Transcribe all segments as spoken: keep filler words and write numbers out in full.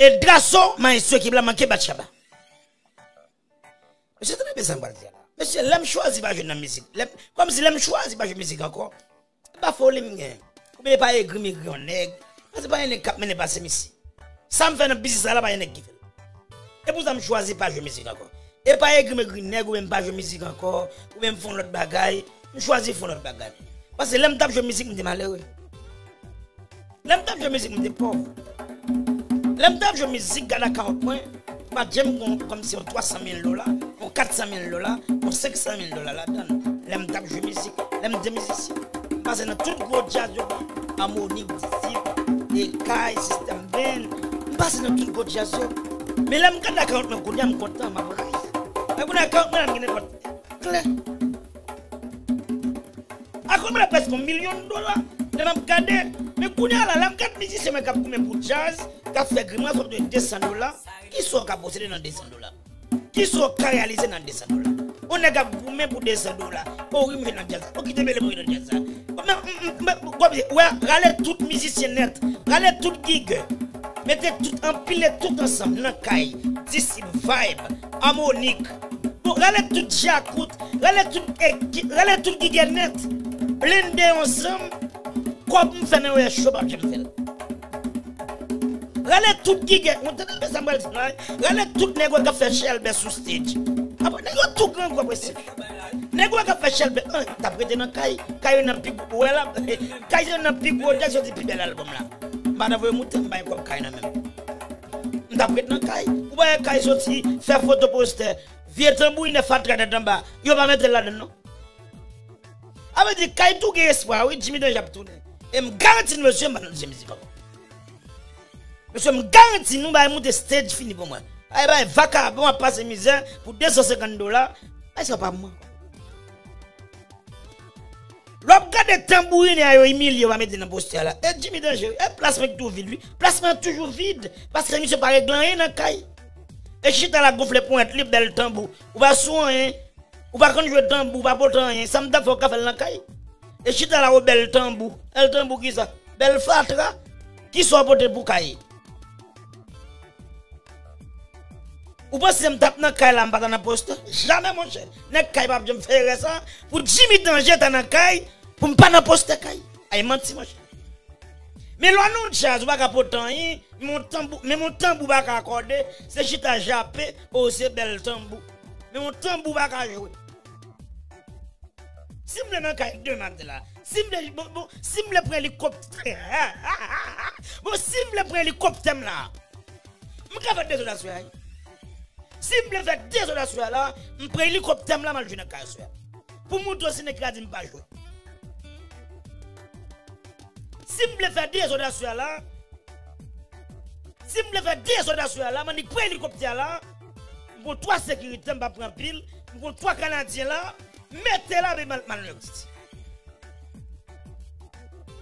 E Drasso, maestro ekip la, manke bat Shabba. Mesye, tande byen sa m pral di a la. Mesye, lè m chwazi pa jwe nan mizik, lè m, kòmsi lè m chwazi pa jwe mizik ankò, e pa foli m gen. Oubyen e pa egri m egri yon nèg. Paske pa yon nèg k ap mennen pase misye. Sa m fè nan biznis la, la pa yon nèg ki fè l. E pou sa m chwazi pa jwe mizik ankò. E pa egri m egri nèg oubyen m pa jwe mizik ankò, oubyen m fè yon lòt bagay. M chwazi fè yon lòt bagay. Paske lè m t ap jwe mizik, m te malere. Lè m t ap jwe mizik, m te pòv. Lè m t ap jwe mizik, gad akawont mwen, pa t janm gon kòmsi yon twa san mil dola, yon kat san mil dola, yon senk san mil dola ladan l. Lè m t ap jwe mizik, lè m te mizisyen, m pase nan tout gwo djaz yo, Harmonik, Disip, Ekay, Sistèm Band, m pase nan tout gwo djaz yo. Men lè m gade akawont mwen kounye a, m kontan, m ap ri. Men kounye a akawont mwen la, m gen nenpòt klè. Akòm la prèske yon milyon dola. Lè m ap gade, men kounye a la, lè m gade mizisyen mwen k ap goumen pou djaz, k ap fè grimas, w ap jwenn de san dola. Kisa w ka posede nan de san dola? Kisa w ka reyalize nan de san dola? Yon nèg ap goumen pou de san dola. O wi, m jwe nan djaz la. O, kite mele mwen nan djaz la. Men, men, men, men, w ap wè, rale tout mizisyen nèt. Rale tout gigè. Mete tout, anpile tout ansanm nan kay. Disip, Vibe, Harmonik. Bon, rale tout Djakout, rale tout, eh, ki- rale tout gigè nèt. Blende yo ansanm. Kòb m fè nan yo yè cho p ap janm fè l. Rale tout gigè, ou tande byen sa m pral di la, wi. Rale tout nèg yo k ap fè chèlbè sou stage. Apa nèg yo tou grangou apre se. Nèg yo k ap fè chèlbè, an, t ap rete nan kay, kay yo nan pi gwo, ou wè la, kay yo nan pi gwo, dèk soti pi bèl albòm la. M pa t anvoye moute, m bay kòb kay nan men m. M t ap ret nan kay. Ou pa wè kay soti, fè foto postè, vye tanbourinè fatra tèt anba, yo pa mete l ladan l non. A vle di, kay tou gen espwa, wi, Jimmy Danje ap tounen. E m garanti n, mesye, m pa nan dezèm mizik ankò. Mesye, m garanti nou, bay moute stage fini pou mwen. Ay, bay vakabon ap pase mizè pou de san senkant dola. Ay, sa pa pou mwen. Lè w ap gade tanbourinè a yo imilye, yo pa mete nan postè a la. E Jimmy Danje, e plas mwen ki toujou vid, wi. Plas mwen toujou vid, paske misye pa regle anyen nan kay. E chita la gonfle ponyèt li, bèl tanbou. Ou pa sou anyen. Ou pa konn jwe tanbou, ou pa pote anyen. Sa m t ap fè, ou ka fè l nan kay. E chita la, o bèl tanbou. Bèl tanbou kisa? Bèl fatra. Kisa w pote pou kay? Ou panse m t ap nan kay la, m pa ta nan postè? Jamè, monchè. Nèg kay pa p janm fè erè sa. Pou Jimmy Danje ta nan kay, pou m pa nan postè kay. Ay, manti, monchè. Men lè w nan yon djaz, ou pa ka pote anyen, men yon tanbou, men yon tanbou pa ka akòde, se chita jape, o, se bèl tanbou. Men yon tanbou pa ka jwe. Si m vle nan kay demen maten la, si m vle, bon, bon, si m vle pran elikoptè, bon, si m vle pran elikoptè m la, m ka fè dezòd aswè a, wi. Si m vle fè dezòd aswè a la, m pran elikoptè m la, m al jwe nan kay aswè a. Pou m montre w si nèg la di m pa jwe. Si m vle fè dezòd aswè a la, si m vle fè dezòd aswè a la, m annik pran elikoptè a la, m pran twa sekirite, m pa pran anpil, m pran twa Kanadyen la, mete la, men mal, mal nèg.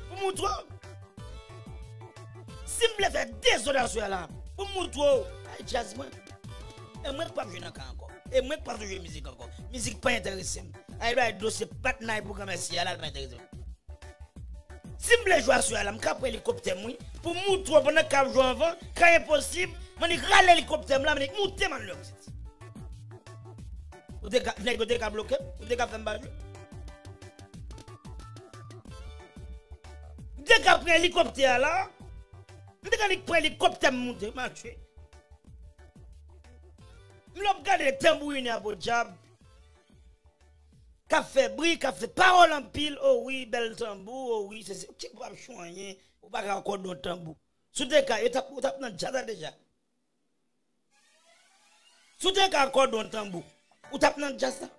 Pou m montre w. Si m vle fè dezòd aswè a la, pou m montre w, ay djaz mwen. E mwen k p ap jwe nan kay ankò. E mwen k p ap jwe mizik ankò. Mizik pa enterese m. Ay bay dosye patnay pou granmèsi a la, l pa enterese m. Si m vle jwe aswè a la, m ka pran elikoptè m, wi. Pou m montre w pandan k ap jwe anvan, kay enposib, m annik rale elikoptè m la, m annik moute m al Nèg Siti. Ou te ka, nèg yo te ka bloke m, ou te ka fè m pa jwe. M te ka pran elikoptè a la, m te ka li pran elikoptè m moute, m al jwe. M lè w ap gade tanbourinè a podyab, k ap fè bri, k ap fè pawòl anpil, o wi, bèl tanbou, o wi, se, se, ti pa p jwe anyen, ou pa ka akòde yon tanbou. Si w te ka, yo t ap, ou t ap nan djaz la deja. Si w te ka akòde yon tanbou, ou t ap nan djaz la.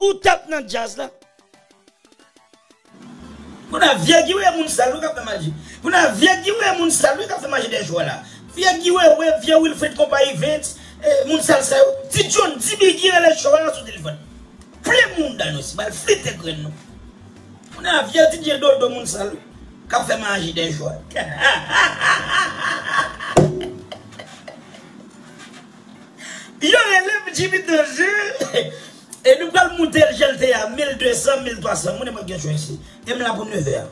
Ou t ap nan djaz la. Kounye a vye Guy Wewe moun sal wi k ap fè maji. Kounye a vye Guy Wewe moun sal wi k ap fè maji dèyè jwè la. Vye Guy Wewe, vye Wilfrid konpayi Vens, eh, moun sal sa yo. Ti John di Biggie rele cho a sou telefòn. Plen moun dan nou si bal flite grenn nou. Moun a vye ti dye dodo moun sal k ap fè maji dèyè cho a. Yo rele m Jimmy Danje. E nou pral moute l jan l te ye a, mil de san, mil twa san. Moun e mwen gen cho isi. E m la pou nevè a.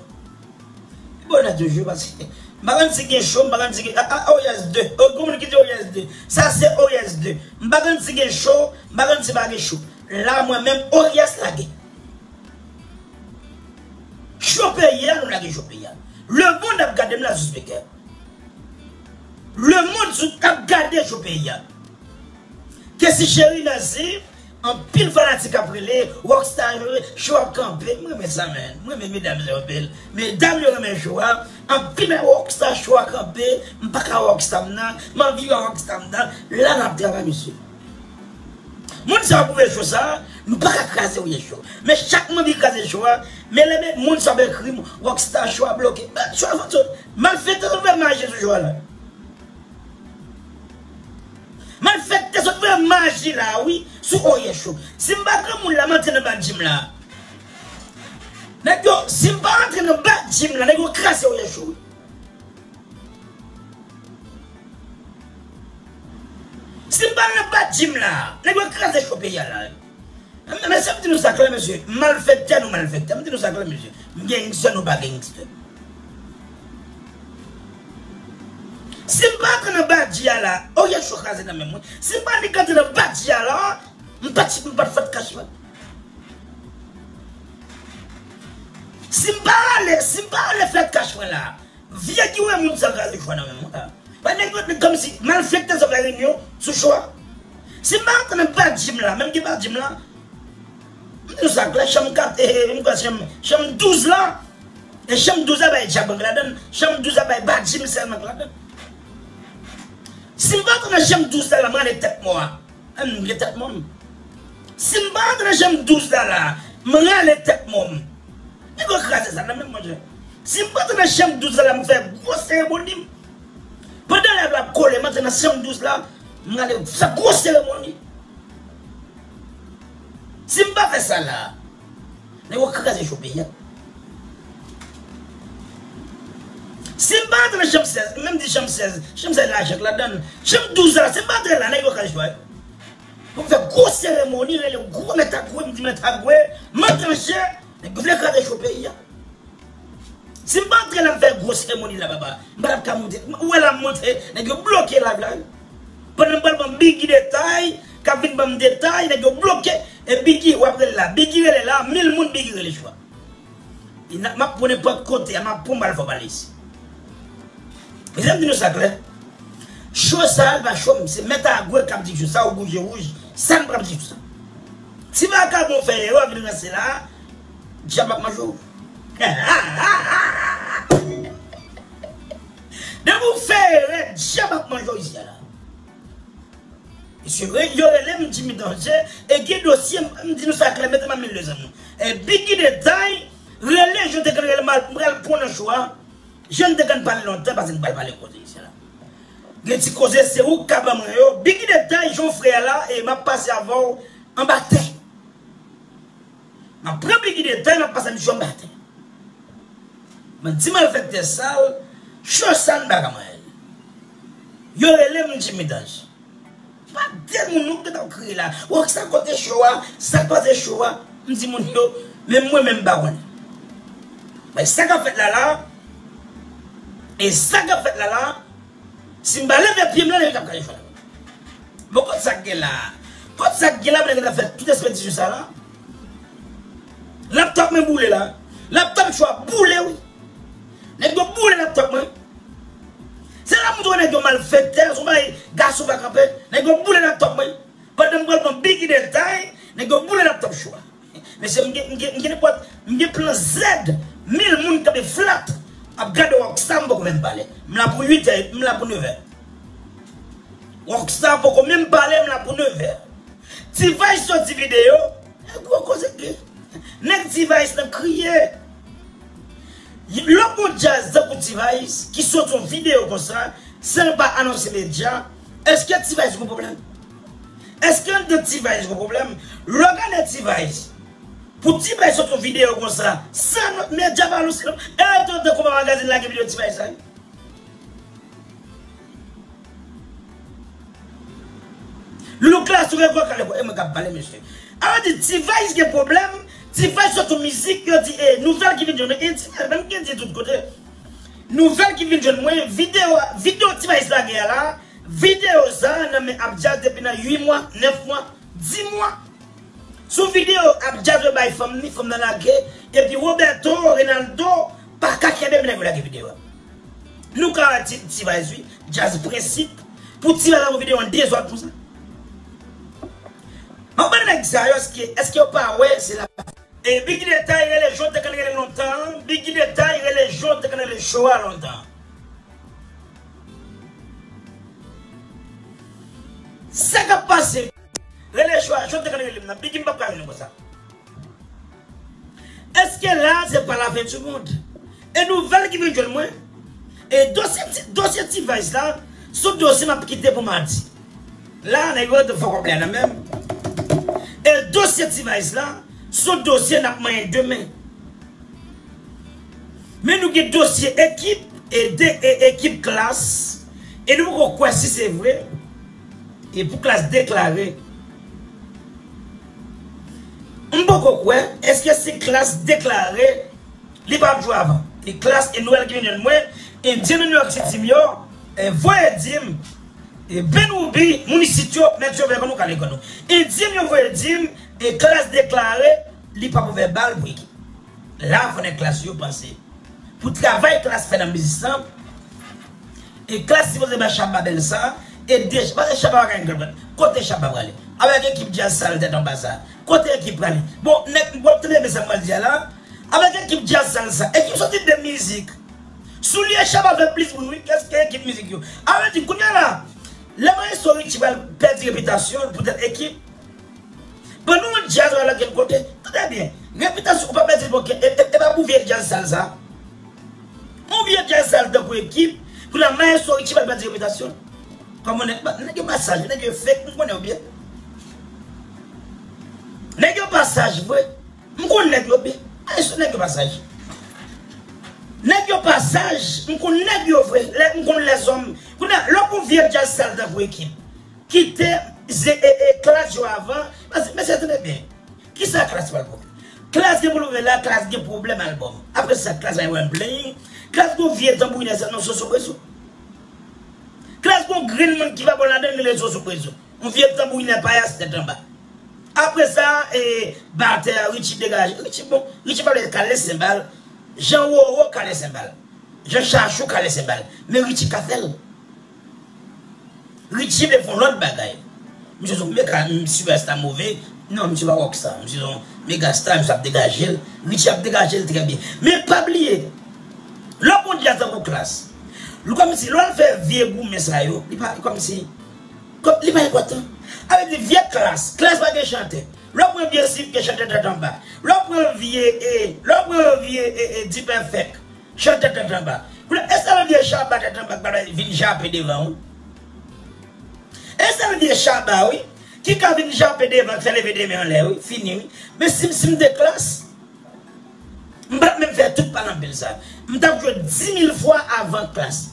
Bonè toujou, paske m pa konn si gen cho, m pa konn si gen, a, a, O S de. O, gen moun ki di O S de. Sa se O S de. M pa konn si gen cho, m pa konn si pa gen cho. La, mwen menm, O S la gen. Cho peyi a, nou lage cho peyi a. Lemonn ap gade m la sou spikè. Lemonn sou, ap gade cho peyi a. Kessy Cheri Nassy, anpil fanatik ap rele, Rockstar, cho ap kanpe. M renmen sa, menn. M renmen medam yo anpil. Medam yo renmen cho a. Anpil men Rockstar, cho a kanpe. M pa ka wè Rockstar m nan. M anvi wè Rockstar m nan. La n ap travay, mesye. Moun sa yo pwouve cho sa, nou pa ka kraze Oye Show. Men chak m anvi kraze cho a, men lè men moun sa yo ekri m, Rockstar, cho a bloke. Cho a fò sot. Malfektè sot fè maji sou cho a la. Malfektè sot fè maji la, wi, sou Oye Show. Si m pa granmoun la, m antre nan badjim la. Nèg yo, si m pa antre nan badjim la, nèg yo kraze Oye Show, wi. Si m pa nan badjim la, nèg yo kraze cho peyi a la. Men, men, se m di nou sa klè, mesye. Malfektè, nou malfektè. M di nou sa klè, mesye. M gangster, nou pa gangster. Si m pa antre nan badji a la, Oye Show kraze nan men mwen. Si m pa nik antre nan badji a la, m pa t, m pa t fèt kach mwen. Si m pa ale, si m pa ale fèt kach mwen la, vye ki wè moun sa kraze cho a nan men mwen la. Pa nèg yo kòmsi malfektè sa fè reyinyon sou cho a. Si m pa antre nan badjim la, menm ki badjim la, m di w sa klè, chanm kat, e, e, m kwè chanm, chanm douz la, e chanm douz la bay djab angle ladann, chanm douz la bay badjim sèlman angle ladann. Si m pa antre nan chanm douz la, la, m rale tèt mò a. M gen tèt mò m. Si m pa antre nan chanm douz la la, m rale tèt mò m. Nèg yo kraze sa nan men m, monchè. Si m pa antre nan chanm douz la la, m fè gwo seremoni m. Pandan lèv la ap kole, m antre nan chanm douz la, m rale fè gwo seremoni. Si m pa fè sa la, nèg yo kraze cho peyi a. Si m pa antre nan chanm sèz, menm di chanm sèz, chanm sèz la jèk ladann, chanm douz la, si m pa antre la, nèg yo kraze cho a. Pou m fè gwo seremoni, rele gwo mèt Agwe, m di mèt Agwe, m an danje, nèg yo vle kraze cho peyi a. Si m pa antre la, m fè gwo seremoni la, papa, m pa t ap ka monte. Ou wè la m monte, nèg yo bloke live la. Pandan m pral ban Biggie detay, k ap vin ban m detay, nèg yo bloke. E Biggie, w ap rele la. Biggie rele la, mil moun Biggie rele cho a. E n ap, m ap pran nenpòt kote a, m ap pran bal fò pale isi. Mezanmi, di nou sa klè. Cho sa a, l pa cho m, se mèt Agwe k ap di cho sa, ou bouje wouj, sa n p ap di cho sa. Si vakabon fè erè, vin ranse la, dyab ap manje w. Depi w fè erè, dyab ap manje w isi a la. Mesye, re-, yo rele m Jimmy Danje, e gen dosye, m, m di nou sa klè, mete m a mil de zanmi. E Biggie Detay, rele, jan w te konn rele m, m pral pran nan cho a, jan n te konn pale lontan, paske n pral pale koze isi a la. Gen ti koze, se ou k ka ban mwen yo. Biggie Detay, jan w frè a la, e m ap pase avè w anba tè. M ap pran Biggie Detay, m ap pase misye anba tè. Mwen di malfektè sal, cho sa n pa ka manyen l. Yo rele m Jimmy Danje. Pa de moun non ki t ap kriye la. Rockstar kote cho a, sa k pase cho a. M di moun yo, men mwen menm m pa konnen. Men sa k ap fèt la la, e sa k ap fèt la la, si m pa leve pye m la, nèg yo t ap kraze cho la. Bon, kot sa k gen la? Kot sa k gen la pou nèg yo ta fè tout espedisyon sa la? Laptop mwen boule la. Laptop cho a boule, wi. Nèg yo boule laptop mwen. Se la m di w nèg yo malfektè, se yon bagay gason pa kanpe. Nèg yo boule laptop mwen. Pandan m pral pran Biggie Detay, nèg yo boule laptop cho a. Mesye, m gen, m gen, m gen nenpòt, m gen plan Z, mil moun kanpe flat, ap gade Rockstar, m poko menm pale. M la pou uit è, m la pou nevè. Rockstar poko menm pale, m la pou nevè. T-Vice soti videyo, e gwo koze gen. Nèg T-Vice nan kriye. Lè w gon djaz tankou T-Vice ki soti yon videyo konsa, san l pa anonse medya, èske T-Vice gon pwoblèm? Èske anndan T-Vice gen pwoblèm? Lè w gade T-Vice, pou T-Vice sot yon videyo konsa, san nòt medya pa lanse non. E yo te konpa magazin lage videyo T-Vice la wi. Loulou Klass ou gen gwo kale e mwen k ap pale mesye. A di T-Vice gen pwoblèm, T-Vice sot yon mizik yo di e nouvèl ki vin jwenn mwen e T-Vice menm ki di tout kote. Nouvèl ki vin jwenn mwen, videyo, videyo T-Vice lage a la, videyo sa nan men Abjazz depi nan uit mwa, nèf mwa, dis mwa. Sou videyo Abjazz yo bay fanm ni fanm nan lage, epi Roberto, Reynaldo, pa ka kenbe men nèg yo lage videyo a. Nou ka wè T-Vice wi, Jazz Prensip, pou T-Vice lage yon videyo an dezòd konsa. M ap mande nèg sa yo èske, èske yo pa wè se la. E Biggy Detay rele jan w te konn rele lontan an, Biggy Detay rele jan w te konn rele cho a lontan. Sa k ap pase? Rele cho a, jan w te konn rele m nan, Biggy m p ap ka rele w konsa. Èske la se pa la fin du monde? E nouvèl ki vin jwenn mwen, e dosye T-, dosye T-Vice la, se yon dosye m ap kite pou madi. La, nèg yo te fè kòb la nan men m. E dosye T-Vice la, se yon dosye n ap manyen demen. Men nou gen dosye ekip, e de, e ekip Klass, e nou poko kwè si se vre, e pou Klass deklare. M poko kwè, èske si Klass deklare, li p ap jwe avan. E Klass e nouvèl ki vin jwenn mwen, Endyen nan New York City m yo, e voye di m, e Ben Ruby, moun isit yo, mèt yo vè kò nou kale kò nou. Endyen m yo voye di m, e Klass deklare, li p ap ouvè bal pou ekip. La fò nèg Klass yo panse. Pou travay Klass fè nan biznis lan, e Klass sipoze bay Shabba bèl sa, e de, pase Shabba pa gen grann. Kote Shabba prale? Avèk ekip djaz sal tèt anba sa. Kote ekip prale? Bon, nèg, w ap tande men sa m pral di a la. Avèk ekip djaz sal sa. Ekip soti de mizik. Soulye Shabba fè plis bri wi, kès ke ekip mizik yo. A vle di, kounye a la, lè Maestro Richie pral pèdi repitasyon l poutèt ekip, pandan yon djaz pral lage l kote, tande byen, repitasyon ou pa pèdi l bòkè, e, e, e pa pou vye djaz sal sa. Yon vye djaz sal tankou ekip, pou la Maestro Richie pral pèdi repitasyon l. Kòman nèg, nèg yo pa saj, nèg yo fake, m konnen yo byen. Nèg yo pa saj vre. M konn nèg yo byen. Ay, sou nèg yo pa saj. Nèg yo pa saj, m konn nèg yo vre. Lè, m konn lèzòm. Kounye a, lè w gon vye djaz sal tankou ekip, kite ze, e, e, Klass yo avan. Paske, mesye, tande byen. Kisa Klass pral pwouve? Klass gen pou l pwouve la, Klass gen pwoblèm albòm. Apre sa, Klass bay wè m plenyen. Klass gon vye tanbourinè sa nan Soso Prezon. Klass gon grenn moun ki pa bon ladan l rele Soso Prezon. Yon vye tanbourinè payas tèt anba. Apre sa, e, batè a, Richie degaje. Richie bon, Richie pa vle kale senbal. Jan Roro kale senbal. Jan Chachou kale senbal. Men Richie ka fè l. Richie vle fè yon lòt bagay. Misye se yon mega, sipèsta move. Non, misye pa rockstar. Misye se yon megasta, misye ap degaje l. Richie ap degaje l trè byen. Men pa bliye, lè w gon djaz tankou Klass, l kòmsi, lè w al fè vye goumen sa yo, li pa, li kòmsi, kòm, li pa enpòtan. Avè di, vye Klass, Klass pa gen chantè. Lè w pran vye Sif ke chantè tèt anba. Lè w pran vye, e, lè w pran vye, e, e, D-Perfect, chantè tèt anba. Kounye a, e sèl vye Shabba tèt anba k pa vin jape devan, wi. E sèl vye Shabba, wi, ki ka vin jape devan, fè leve de men anlè, wi, fini, wi. Men si, si m te Klass, m pa t menm fè tout pale anpil sa. M t ap jwe di mil fwa avan Klass.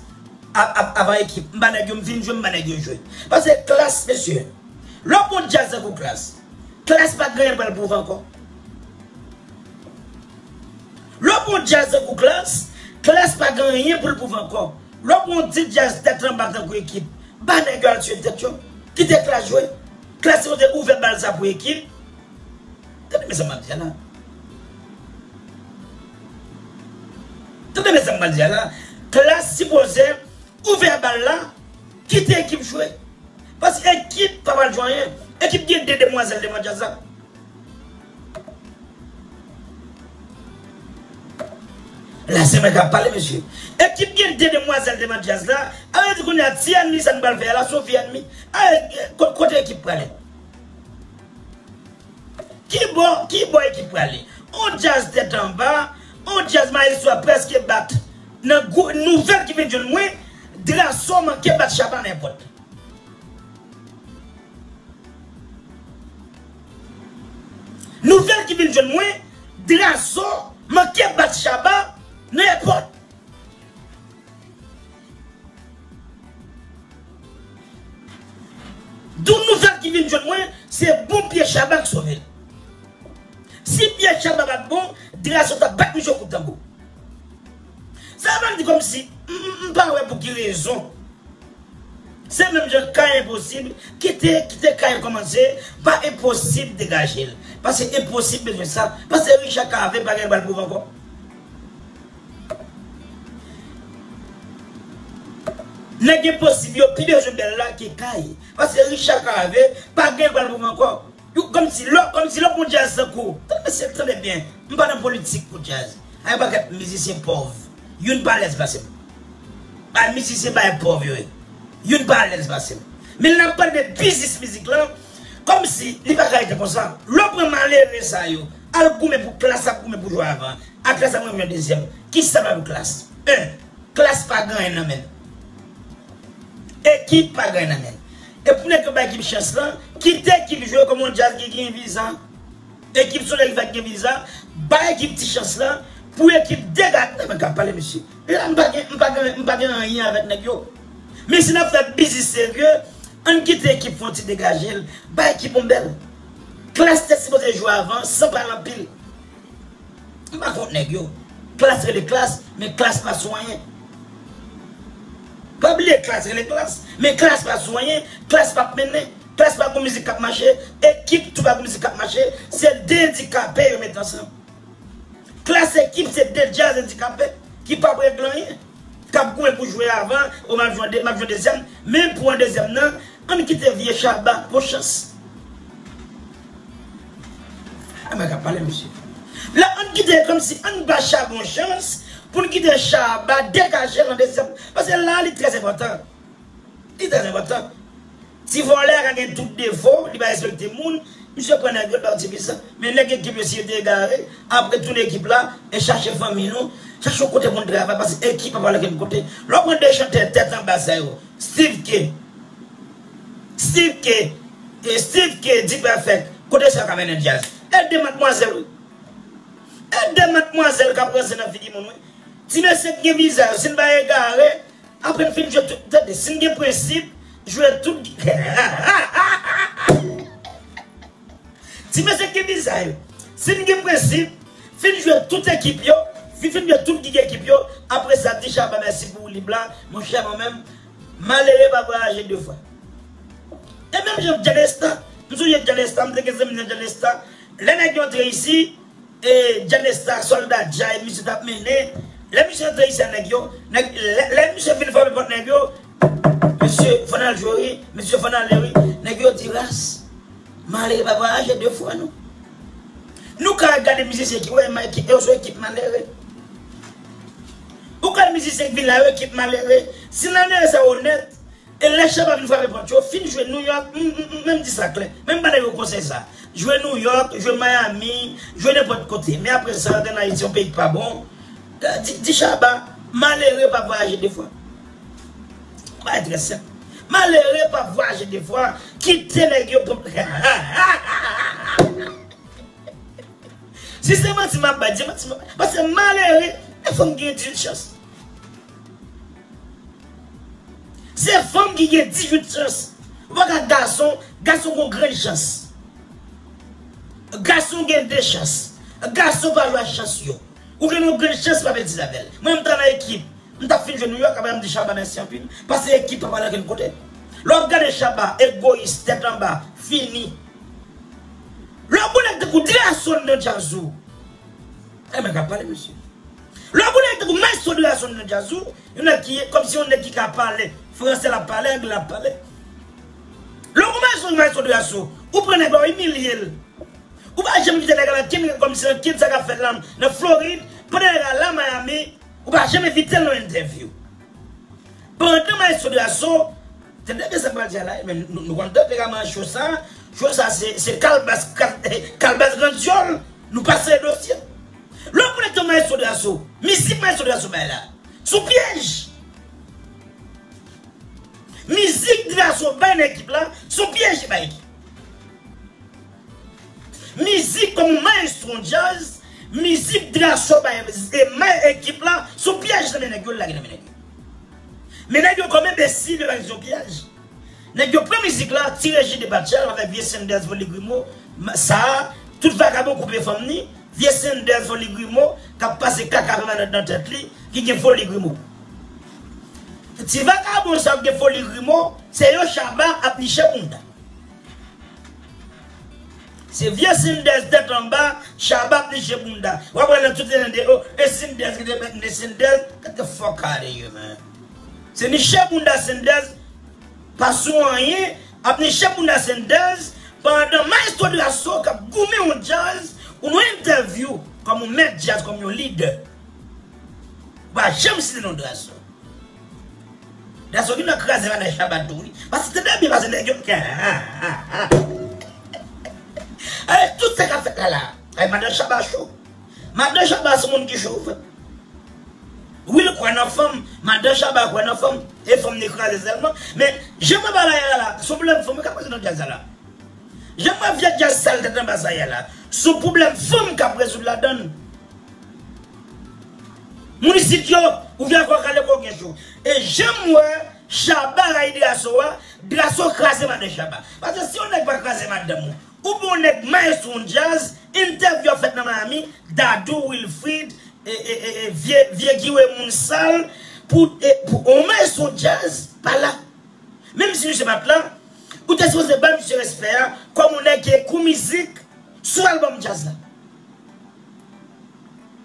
A, a, avan ekip. M ba nèg yo, m fin jwe, m ba nèg yo jwe. Paske Klass, mesye, lè w gon djaz tankou Klass, Klass pa gen anyen l pral pwouve ankò. Lè w gon djaz tankou Klass, Klass pa gen anyen pou l pwouve ankò. Lè w gon ti djaz tèt anba tankou ekip, ba nèg yo al swiv tèt yo. Kite Klass jwe. Klass sipoze ouvè bal sa pou ekip. Tande men sa m ap di a la. Tande men sa m pral di a la. Klass sipoze ouvè bal la, kite ekip jwe. Paske ekip pa pral jwe anyen. Ekip gen de demwazèl devan djaz la. La se mwen k ap pale, mesye. Ekip gen de demwazèl devan djaz la. A vle di kounye a, ti ènmi sa n pral fè a la, se yon vye ènmi. A, e, ko-, kote ekip prale? Ki bò, ki bò ekip prale? On djaz tèt anba, on djaz mayestwo a prèske bat. Nan gwo nouvèl ki vin jwenn mwen, Drasso manke bat Shabba nan èpòt. Nouvèl ki vin jwenn mwen, Drasso manke bat Shabba nan èpòt. Dou nouvèl ki vin jwenn mwen, se bon pye Shabba k sove l. Si pye Shabba pa t bon, Drasso t ap bat misye kout tanbou. Sa vle di kòmsi m, m, m pa wè pou ki rezon. Se menm jan kay enposib, kite, kite kay kòmanse, pa enposib degaje l. Paske enposib bezwen sa. Paske Richard Cavé pa gen l pral pwouve ankò. Nèg enposib yo pi bezwen bèl la ke kay. Paske Richard Cavé pa gen l pral pwouve ankò. Yo, kòmsi lè, kòmsi lè w pran djaz tankou. Tande mesye, tande byen. M pa nan politik pou djaz. Ay, yon pakèt mizisyen pòv. Youn pa alèz pase m. Ay, mizisyen bay pòv yo ye. Youn pa alèz pase m. Men lè n ap pale de biznis mizik lan, kòmsi li pa ka rete konsa. Lè w pran malere sa yo, al goumen pou Klass ap goumen pou jwe avan. A Klass ap goumen pou jwe dezyèm. Kisa pa pou Klass? En. Klass pa gen anyen nan men l. Ekip pa gen anyen nan men l. E pou nèg yo bay Ekip chans lan, kite Ekip jwe kòm yon djaz ki gen viza. Ekip se yon nèg ki fèk gen viza, bay Ekip ti chans lan pou Ekip degaje. Nan men k ap pale, mesye. La, m pa gen, m pa gen, m pa gen anyen avèk nèg yo. Men si n ap fè biznis serye, ann kite Ekip fè yon ti degaje l, bay Ekip yon bèl. Klass te sipoze jwe avan, san pale anpil. M pa kont nèg yo. Klass rele Klass, men Klass pa sou anyen. Pa bliye Klass rele Klass, men Klass pa sou anyen, Klass p ap mennen, Klass pa gon mizik k ap mache, Ekip tou pa gon mizik k ap mache, se de andikape yo mete ansanm. Klass Ekip se de djaz andikape ki p ap regle anyen. K ap goumen pou jwe avan, o m ap jwe an de-, m ap jwe dezyèm, men pou an dezyèm nan, ann kite vye Shabba bon chans. Ann pa ka pale, mesye. La, ann kite kòmsi ann ba Shabba yon chans pou n kite Shabba degaje l nan dezyèm. Paske la, li trè enpòtan. Li trè enpòtan. Ti vòlè a ka gen tout defo, li pa respekte moun. Misye pran nèg yo, l ba yo ti viza. Men nèg Ekip yo, si yo te egare, apre tounen Ekip la, e chache fanmi nou, chache yon kote pou n travay, paske Ekip pa pale okenn kote. Lè w pran de chantè tèt anba sa yo, Steve K, Steve K, e Steve K, D-Perfect, kote sa yo ka mennen djaz? E de madmwazèl, wi. E de madmwazèl k ap ranse nan figi moun, wi. Ti mesye k gen viza yo, si n pa egare, apre n fin jwe tout, tande, si n gen prensip, jwe tout gi-, ti mesye k gen viza yo, si n gen prensip, fin jwe tout Ekip yo, fin, fin jwe tout gig Ekip yo, apre sa, di Shabba mèsi pou lib la, monchè, mwen menm, malere pa vwayaje de fwa. E menm jan Djanesta, m sonje Djanesta, m te gen zanmi nan Djanesta, lè nèg yo antre isi, e Djanesta, sòlda Djay, misye t ap mennen. Lè misye antre isi a nèg yo, nèg, lè, lè misye vin frape pòt nèg yo, mesye fò n al jwe wi, mesye fò n ale wi. Nèg yo di ras, malere pa vwayaje de fwa non. Nou ka gade mizisyen ki wè Mike, yo sou Ekip malere. Ou ka mizisyen ki vin la yo Ekip malere. Si malere sa onèt, e lè Shabba vin frape pòt yo, fin jwe New York, m, m, m, menm di sa klè. Menm ba nèg yo konsèy sa. Jwe New York, jwe Miami, jwe nenpòt kote. Men apre sa, ann Ayiti, yon peyi ki pa bon. Di, di Shabba, malere pa vwayaje de fwa. Bagay trè senp. Malere pa vwayaje de fwa. Kite nèg yo pran. Si se manti m ap bay, di manti m ap bay. Paske malere, e fanm ki gen dizuit chans. Se fanm ki gen dizuit chans. Ou pa ka gason, gason gon grenn chans. Gason gen de chans. Gason pa jwe ak chans yo. Ou gen yon grenn chans, pa pèdi avè l. Mwen, m ta nan Ekip. M t ap fin jwe New York, apre m di Shabba mèsi anpil. Paske Ekip pa pale okenn kote. Lè w ap gade Shabba, egoyis, tèt anba, fini. Lè w gon nèg tankou Drasso nan djaz ou. E mwen k ap pale, mesye. Lè w gon nèg tankou Maestro Drasso nan djaz ou, yon nèg ki, kòmsi yon nèg ki ka pale, fransè l ap pale, anglè l ap pale. Lè w gon Maestro, Maestro Drasso, ou pran nèg la, w imilye l. Ou pa janm envite nèg la nan Kin, kòmsi nan Kin sa k ap fèt la, nan Florid, pandan nèg la la Miami, ou pa janm envite l nan entèvyou. Pandan Maestro Drasso, tande byen sa m pral di a la, men nou, nou konn tanperaman cho sa, cho sa se, se kalbas, kal-, kalbas grandyòl, nou pase dosye. Lè w konekte Maestro Drasso, mizik Maestro Drasso bay la, se yon pyèj. Mizik Drasso bay nan Ekip la, se yon pyèj li bay Ekip. Mizik kòm yon maestro djaz, mizik Drasso bay e may ekip la, se yon pyèj nan men nèg yo, l lage nan men nèg yo. Men nèg yo kòm enbesil, yo pa di se yon pyèj. Nèg yo pran mizik la, Ti Reji Depatcha avèk vye Sanders Foli Grimo, sa a, tout vakabon koupe fanm ni, vye Sanders Foli Grimo, k ap pase kaka pèmanan nan tèt li, ki gen foli grimo. Ti vakabon sa yo gen foli grimo, se yo Shabba ap niche bounda. Se vye Sanders tèt anba, Shabba ap niche bounda. W ap wè nan tout se nan de, oh, e Sanders ki te mèt de Sanders, get the fuck out of here, man. Se niche bounda Sanders, pa sou anyen, ap niche bounda Sanders, pandan Maestro Drasso k ap goumen yon djaz, ou nan entèvyou, kòm yon mèt djaz, kòm yon lidè. Ou pa janm site non Drasso. Drasso gen nan kraze madan Shabba tou, wi. Paske tande byen, paske nèg yo. Ay, tout sa k ap fèt la la. Ay, madan Shabba cho. Madan Shabba se moun ki cho, frè. Wi, l kwè nan fanm. Madan Shabba kwè nan fanm. E fanm li kraze sèlman. Men, jan mwen pale a la, se yon pwoblèm fanm k ap rezoud nan djaz la la. Jan mwen vye djaz sal tèt anba sa ye la. Se yon pwoblèm fanm k ap rezoud ladan l. Moun isit yo, ou vye akò kale kò gen cho. E jan m wè Shabba ray Drasso a, Drasso kraze madan Shabba. Paske si yon nèg pa kraze madanm ou, ou bon nèg maestro djaz, entèvyou ap fèt nan Miami, Dadou, Wilfrid, e, e, e, e, vye, vye Guy Raymond sal, pou, e, pou yon maestro djaz, pa la. Menm si misye pa t la, ou te sipoze bay misye respè a, kòm yon nèg ki ekri mizik sou albòm djaz la.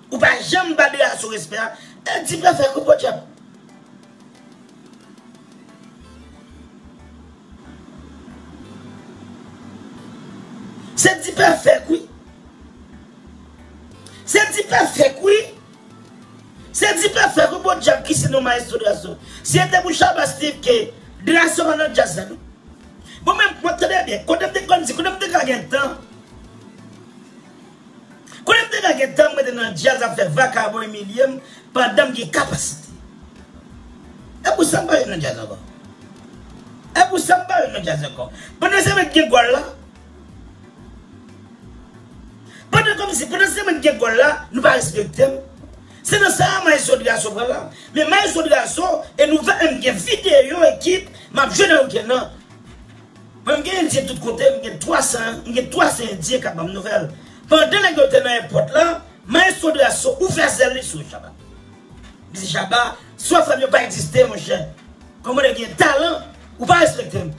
Ou pa janm ba Drasso respè a. E di pèfèk wi podyab. Se di pèfèk wi. Se di pèfèk wi. Se di pèfèk wi podyab ki se non maestro Drasso. Si se te pou Shabba Steve ke Drasso pa nan djaz la non. Bon men mwen tande byen, kote m te konn di, kote m te ka gen tan. Kote m te ka gen tan m rete nan djaz ap fè vakabon imilye m pandan m gen kapasite. E pou sa m pa jwe nan djaz ankò. E pou sa m pa jwe nan djaz ankò. Pandan se mwen ki gen gòl la. Pandan kòmsi, pandan se mwen ki gen gòl la, nou pa respekte m. Se nan sa a Maestro Drasso pran la. Men Maestro Drasso, e nou va m gen videyo ekip, m ap jwe nan weekend nan. Mwen, m gen endyen tout kote, m gen twa san, m gen twa san endyen k ap ban m nouvèl. Pandan nèg yo te nan èpòt la, Maestro Drasso ouvè zèl li sou Shabba. Li di, Shabba, si w ap fè m yo pa egziste, monchè. Kòman w gen talan, ou pa respekte m.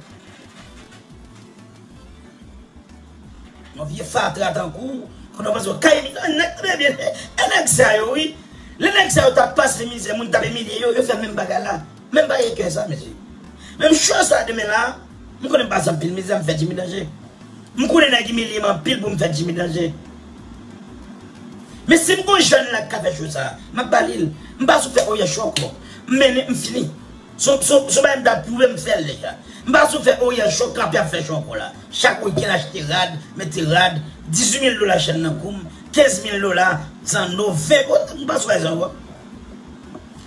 Yon vye fatra tankou w, konnen w panse w ka imilye nèg trè byen. E nèg sa yo, wi. Lè nèg sa yo t ap pase mizè, moun t ap imilye yo, yo fè menm bagay la. Menm bagay kè sa, mesye. Menm cho sa demen la, m konnen m pase anpil mizè, m fè Jimmy Danje. M konnen nèg imilye m anpil pou m fè Jimmy Danje. Men si m gon jèn la k ka fè cho sa, m ap ba li l. M pa sou fè oyè cho ankò. M mennen, m fini. Se yon, se yon, se yon bagay m t ap pwouve m fè l deja. M pa sou fè oyè cho, kanpe ap fè cho ankò la. Chak wikenn achte rad, mete rad, dizuit mil dola chèn nan kou m, kenz mil dola zanno, ven, m pa sou bagay sa ankò.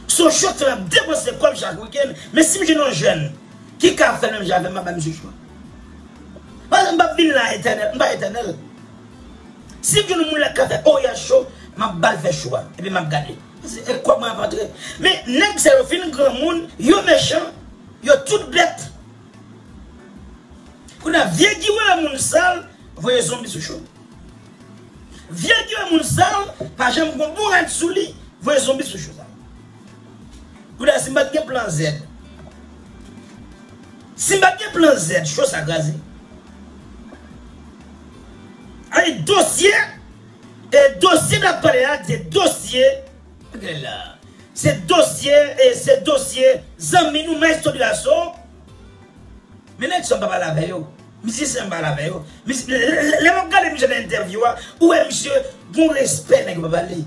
Se yon cho ke m ap depanse kòb chak wikenn, men si m jwenn yon jèn ki ka fè l menm jan avè m, m ap ba misye cho a. Paske m p ap vin la etènèl, m pa etènèl. Si m jwenn yon moun la k ka fè oyè cho, m ap ba l fè cho a, epi m ap gade. Se, e kòb mwen ap antre. Men nèg sa yo fin granmoun, yo mechan, yo tout bèt. Kounye a, vye Guy Raymond sal voye zonbi sou cho. Vye Guy Raymond sal pa janm gon bon rad sou li, voye zonbi sou cho sa. Kounye a, si m pa t gen plan Z, si m pa t gen plan Z, cho sa kraze. Ay, dosye, e dosye n ap pale a, se dosye, gade la. Se dosye, e se dosye zanmi nou, Maestro Drasso. Men nèg sa m pa pale avè yo. Mizisyen m pale avè yo. Miz-, lè, lè, lè m ap gade misye nan entèvyou a, ou wè misye gon respè nèg yo pa pale.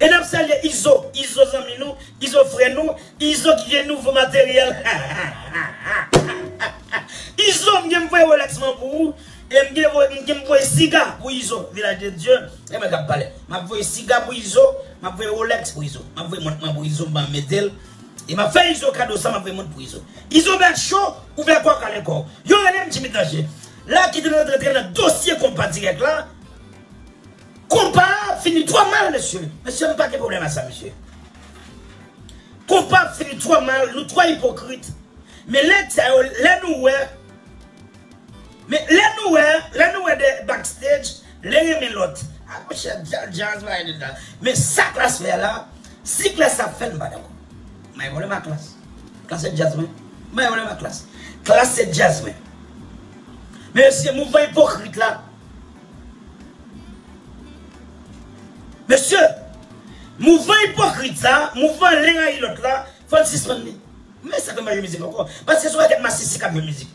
E n ap salye Izo, Izo zanmi nou, Izo frè nou, Izo ki gen nouvo materyèl. Izo, m gen voye Rolex mwen pou ou, e m gen voye, m gen voye siga pou Izo, Vilaj de Dye, e mwen k ap pale. M ap voye siga pou Izo, m ap voye Rolex pou Izo, m ap voye mont mwen pou Izo, m ban mete l. E m ap fè Izo kado sa, m ap voye mont pou Izo. Izo bèl cho, ou fè kò kale kò. Yo rele m Jimmy Danje. La ki te rantre nan dosye konpa dirèk la. Konpa a fini twò mal, mesye. Mesye, m pa gen pwoblèm a sa, mesye. Konpa a fini twò mal, nou twò ipokrit. Men nèg sa yo, lè nou wè, men lè nou wè, lè nou wè de backstage, lè renmen lòt. A, monchè, dja-, djaz, bagay de djaz. Men sa Klass fè a la, si Klass ap fè l, m pa dakò. M pa gen pwoblèm ak Klass. Klass se djaz mwen. M pa gen pwoblèm ak Klass. Klass se djaz mwen. Men mesye, mouvman ipokrit la. Mesye, mouvman ipokrit sa, mouvman len rayi lòt la, fò n sispann li. Men sa fè m pa jwe mizik ankò. Paske se yon pakèt masisi k ap jwe mizik.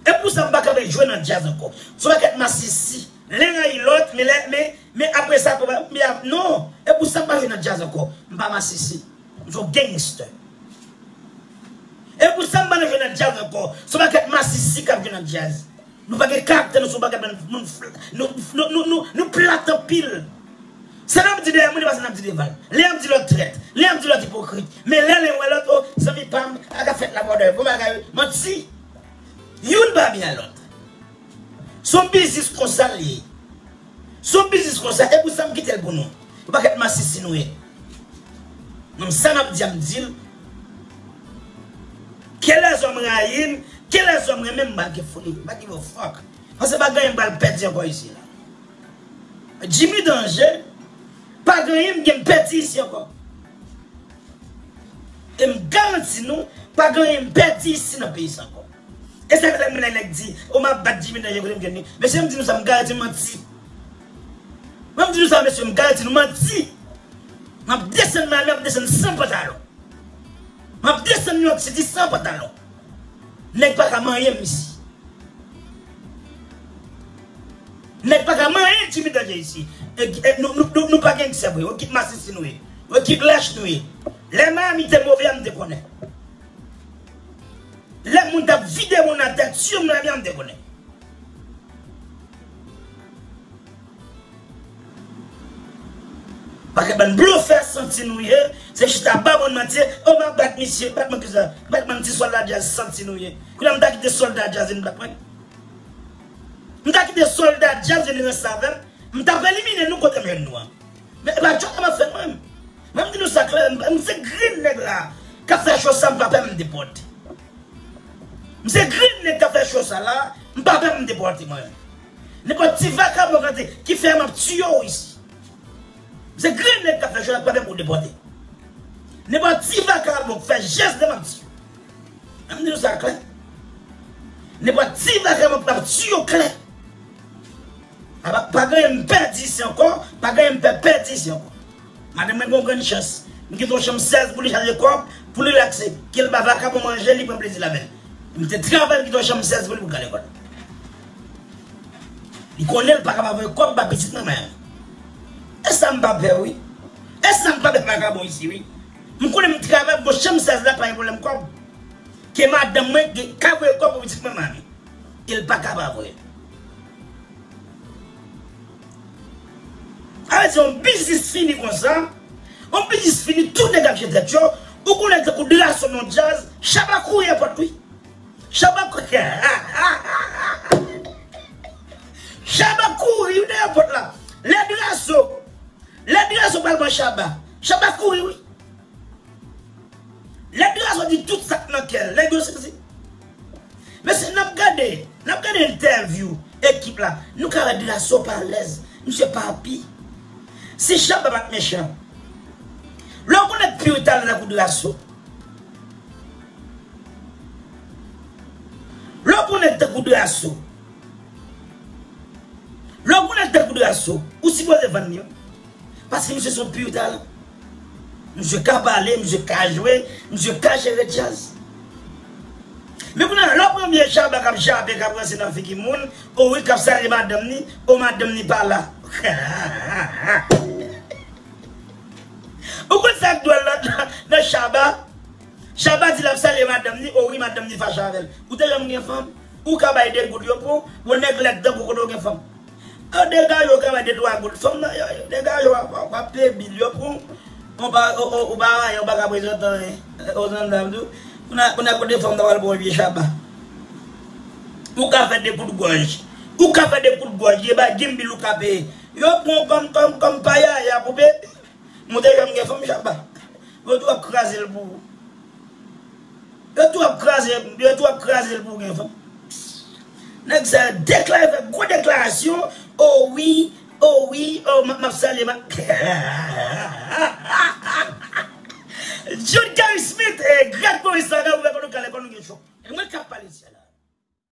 E pou sa m pa ka jwe nan djaz ankò. Se yon pakèt masisi. Len rayi lòt, men lè, men, men apre sa, pou, men ap, non. E pou sa m pa jwe nan djaz ankò. M pa masisi. M se yon gangster. E pou sa m pa nan jwe nan djaz ankò. Se yon pakèt masisi k ap jwe nan djaz. Nou pa gen karaktè, nou se yon pakèt moun fl-, nou, nou, nou, nou, nou plat anpil. Sa n ap di dèyè moun, e pa sa n ap di devan l. Lè y ap di lòt trèt, lè y ap di lòt ipokrit. Men lè, lè w wè lòt, o, zanmi pa m, a ka fèt la bòdè, bon bagay, manti. Youn pa byen lòt. Se yon biznis konsa l ye. Se yon biznis konsa, e pou sa m kite l pou nou. Yon pakèt masisi nou ye. Menm sa n ap di a, m di l. Que les hommes raillent, que les hommes renmen m, m pa gen fouli, m pa give a fuck. Paske pa gen anyen m pral pèdi ankò isi la. Jimmy Danger, pa gen anyen m gen m pèdi isi ankò. E m garanti nou, pa gen anyen m pèdi isi nan peyi sa ankò. E sa k fè lè m tande nèg di, o, m ap bat Jimmy Danger kote m jwenn li. Mesye, m di nou sa, m garanti m manti. Mwen, m di nou sa, mesye, m garanti nou manti. M ap desann Miami, m ap desann san pantalon. M ap desann New York City san pantalon. Nèg pa ka manyen m isi. Nèg pa ka manyen Jimmy Danger isi. E, e, nou, nou, nou, nou pa gangsta vre. Ekip masisi nou ye. Ekip lach nou ye. Lè Miami te move a, m te konnen. Lè moun t ap vide moun atè, tiye moun Miami a, m te konnen. Pakèt bann blofè santi nou ye, se chita ba moun manti, o m ap bat misye, bat mwen kisa, bat mwen ti sòlda djaz santi nou ye. Kounye a m ta kite sòlda djaz vin bat mwen. M ta kite sòlda djaz vin ranse avè m, m t ap elimine nou kote m jwenn nou an. Men e pa djòl la m ap fè mwen. Men m di nou sa klè, m, m se grenn nèg la k ap fè cho sa, m pa pè m depòte. M se grenn nèg k ap fè cho sa la, m pa pè m depòte mwen. Nenpòt ti vakabon k antre, ki fè m ap tiye w isi. M se grenn nèg k ap fè cho la, m pa pè pou depòte. Nenpòt ti vakabon k fè jès de m ap tiye w. An m di nou sa klè. Nenpòt ti vakabon k ap tiye w klè. A pa, pa gen anyen m pèdi isi ankò, pa gen anyen m pè pèdi isi ankò. Madanm mwen gen yon grenn chans. M kite yon chanm sèz pou li chaje kòb, pou li relakse. Ke l ba vakabon manje, li pran plezi l avè l. M te travay, m kite yon chanm sèz pou li pou l ka lekòl. Li konnen l pa ka pa voye kòb ba pitit mwen, men. E sa m pa pè, wi. E sa m pa pè vakabon isi, wi. M konnen m travay, bon, chanm sèz la pa gen pwoblèm kòb. Ke madanm mwen gen, ka voye kòb pou pitit mwen, mami. E l pa ka pa voye. Sa vle di yon biznis fini konsa, yon biznis fini, tout nèg ap jete tèt yo, ou konnen tankou Drasso nan djaz, Shabba kouri nan pòt wi. Shabba kou-, Shabba kouri wi dèyè pòt la. Lè Drasso, lè Drasso pral pran Shabba, Shabba kouri wi. Lè Drasso di tout sa k nan kè l, nèg yo sezi. Mesye, n ap gade, n ap gade entèvyou ekip la. Nou ka wè Drasso pa alèz, misye pa api. Si Shabba pa t mechan, lè w konnen piritan tankou Drasso, lè w konnen tankou Drasso, lè w konnen tankou Drasso, ou sipoze vann li wi. Paske misye se yon piritan. Misye ka pale, misye ka jwe, misye ka jere djaz. Men kounye a, lè w pran vye Shabba k ap jape, k ap ranse nan figi moun, o wi, k ap salye madanm ni, o madanm ni pa la. Ou konn sa k dwòl nan, nan Shabba? Shabba di l ap salye madanm ni, o wi, madanm ni fache avè l. Ou te janm gen fanm? Ou ka bay de goud yo pou, pou nèg lèd tankou kote w gen fanm. Yo dega yo ka bay de twa goud. Fanm nan, yo, yo dega yo ap, ap, ap peye bil yo pou, ou pa, ou, ou, ou pa anyen, ou pa ka prezante anyen. Ozann dam tou. Kounye a, kounye a kote fanm nan pral pran vye Shabba. Ou ka fè de kout gòj. Ou ka fè de kout gòj. E ba Gimbil ou ka peye. Yo pran kòm, kòm, kòm payaya pou bebe. Monte janm gen fanm chaba. Yo tou ap kraze l pou ou. Yo tou ap kraze, yo tou ap kraze l pou gen fanm. Nèg sa yo deklare, fè gwo deklarasyon. O wi, o wi, o m ap salye ma.